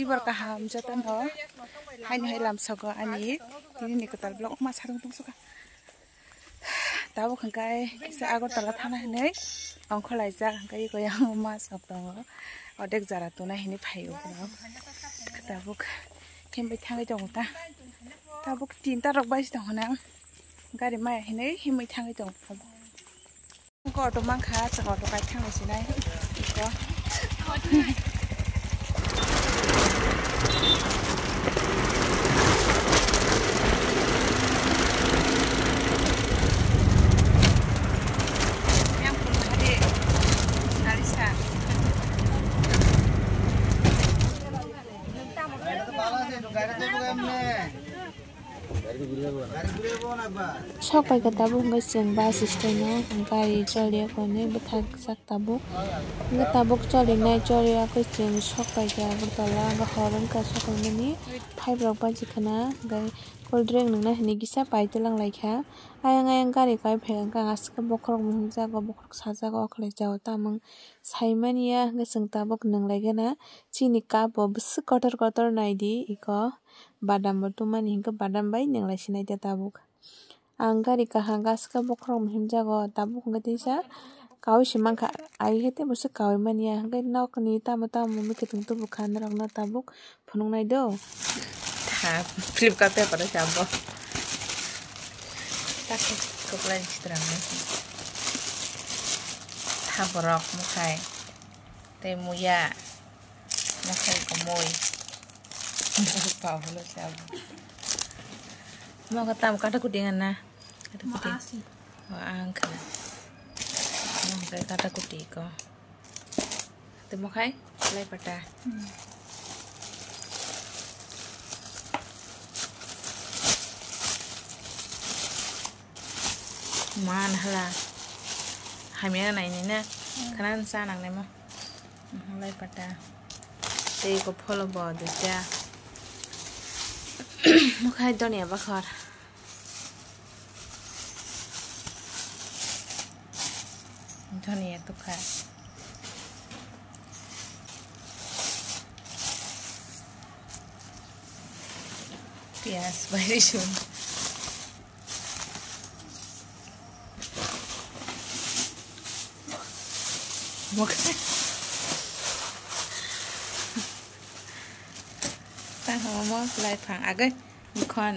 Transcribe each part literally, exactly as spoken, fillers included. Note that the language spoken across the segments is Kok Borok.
Khobor kaham jotono. Haino hai lamsogo ani tini ni kwtal vlog ma sarung tong suka. Tabuk hwnkhe kisa Agartala thana hinwi ongkhorlaijak, hwnkhe eko yang ma sok tongo. Odek jara tuna hinwi phaio borok. Tabuk himbai thangwi tongo ta. Tabuk tinta rok bai tongo na. Gari maya hinwi himwi thangwi tongo. Ko auto mankha, chwng auto kai thangwi sinai. Ko. Sok pai kha tabuk hwnkhe chwng bus stand o gari choliya khe hwnwi bwthajak tabuk. Hwnkhe tabuk cholinai choliya khe chwng sok pai kha Agartala, hwnkhe hor wngkha sok paimani. Phaibrok baji khwna hwnkhe cold drink nwngnai hinwi kisa pai twlang lai kha. Ayang ayang gari kai phai kha, ang aswk khe bokhorok muhunjago, bokhorok sajago, o khlai jago, tamung saimani ya hwnkhe chwng tabuk nwnglai gana. Chini cup bo bwswk kotor kotor naidi eko. Badam bo tubumani hinkhe badam bai nwnglai sinai ta tabuk. Ang gari kaham gaska bokhorok muhim jago tabuk hinkhe teisa kaui se mankha. Ai khe tei bwswk kaui manya hinkhe nokni tamo tamo muikwthwng tubukha norokno tabuk phunuknai do. Tha, Flipkart paper o se abo. Takhe kwplai ni sitra mo. Tha borok mukhai. Tei muya. Mukhai komoi. Pabulo se abo. Mo kata mo kata kuting ana. Kata kuting. O ang kha. Mo kata kuting ko. Tei mukhai lai pata. Man hala. Hamya nai ni na. Khana sa nang nai mo. Lai pata. Tei ko pholo bo duita. Mukhai donia bakhor. Dhoniya tukha. Piyaj bai risun. Tang hamo mo lai phang agoi. Bukhon.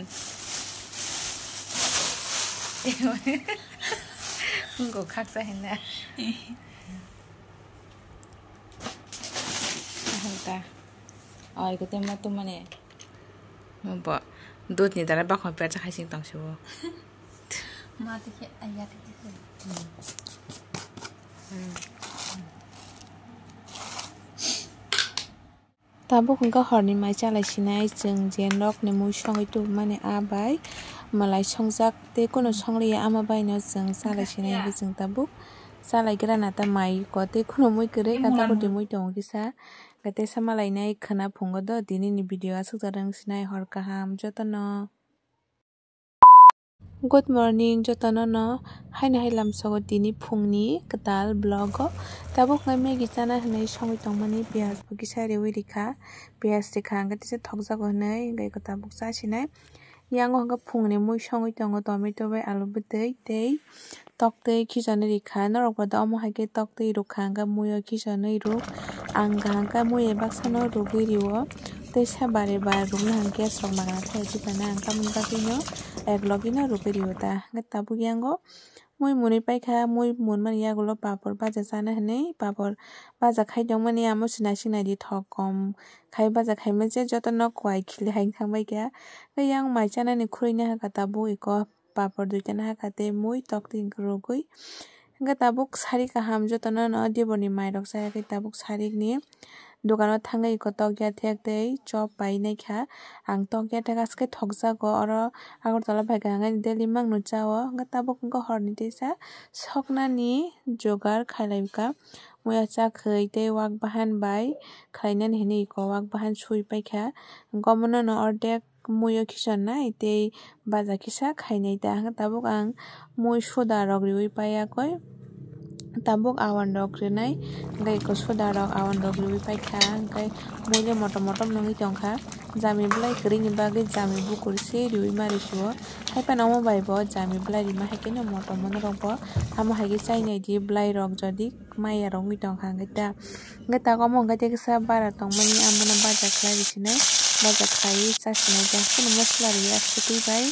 Ngo khaksa hina. Ahota. Oi, ko temma tumane. Bo. Dut ni dara bakho pera chakha sing tong sibo. Ma tikhe, aya tikhe. Tabuk hwnkha horni mai chalai sinai, chwng je nokni mui songwi tubumani a bai malai songjak tei kunu songliya, ama baino chwng chalai sinai, hwnkhe chwng tabuk chalai gra nata mai ko tei kunu mui kwrwi kata kwtwi mui tongo kisa, hwnkhe teisa malainai khwna phungo do. Tini ni video aswk jora wng sinai, hor kaham jotono. Good morning jotono no. Haino hai lamsogo tini phungni kwtal vlog o. Tabuk nai Maggie chana hinwi songwi tongmani, piyaj bo kisa riwi rikha, piyaj rikha hwnkhe tisa thokjago hinwi hwnkhe tabuk chasinai. Yango hwnkhe phungni mui songwi tongo, tomato bai alu bwtwi tei toktwi khichonwi rikha. Norok bo da omo hai khe toktwi rwkha, hwnkhe muiyo khichonwi rw. Ang kaham khe mui bai baksano rwgwi rw-o. Teisa bari bar rwkna hwnkhe gas rok magna thai, hwnkhe ang tamoni bagwino ek logino rwgwi rw-o ta. Hwnkhe tabuk yango mui mwnwi paikha, mui mwnmani yagulo papor baja chana hinwi, papor baja khai tongmani amo se naising naidi thok kom khai baja khaima je jotono kwai khili hai thang baikha. Tei yang mai chanani khurui nahakha tabuk eko. Papor duita nahakha tei mui toktwi rwgwi. Hwnkhe tabuk sari kaham jotono no dibor ni mai rok chaya khe tabuk sari ni dogano thangwi eko tokya thek tei chop pai naikha. Ang tokya thek aske thokjago oro Agartala phaikha hwnkhe daily mangno chao. Hwnkhe tabuk wngkha horni teisa soknani jogar khailai kha. Muya chakhwi tei wak bahan bai khlainani hinwi eko wak bahan sui paikha. Hwnkhe omono no ordek muiyo khisonnai tei baja kisa khainai ta. Hwnkhe tabuk ang mui soda rok riwi paiyakoi. Tabuk awan rok rinai, hwnkhe eko soda rok awan rok riui paikha, hwnkhe muiya motom motom nungui tongkha. Jami bwlai kwrwini bagwi jami bukur se riui ma risuo. Haiphano omo bai bo jami bwlai rima hai kheno motom mono rok bo amo hai khe chainai di bwlai rok jodi maya rok wngwi tongkha hwnkhe ta. Hwnkhe tabuk omo hwnkhe tei kisa bara tongmani amono baja khlai risinai, baja khlaiwi chasinai ta. Haikhe mosola riui aswk twi bai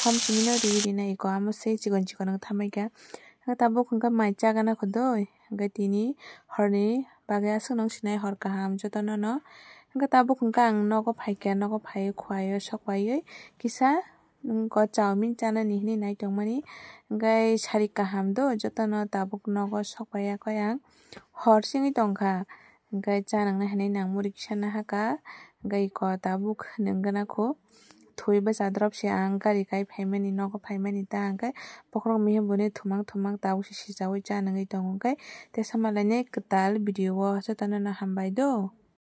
som simino riui rinai eko amo se chikon chikon wng thamai kha. Hwnkhe tabuk hwnkhe mai chagana khodoi, hwnkhe tini horni bagwi aswk nung sinai hor kaham jotono no. Hwnkhe tabuk hwnkhe ang nogo phaikha, nogo phaiwi khuaio sok paiwi kisa wngkha chowmin chanani hinwi nai tongmani. Hwnkhe sari kaham do jotono tabuk nogo sok paiya khe ang hor singwi tongkha. Hwnkhe cha nangna hinwi nang muri kisa nahakha, hwnkhe eko tabuk nung gana kho. Thwi bwsa drop se ang gari kai phaimani, nogo phaimani ta hwnkhe bokhorok mihim buni thumang thumang tabuk se sichaui cha nungui tongo hwnkhe tesa malainai kwtal video o jotono no hambai do.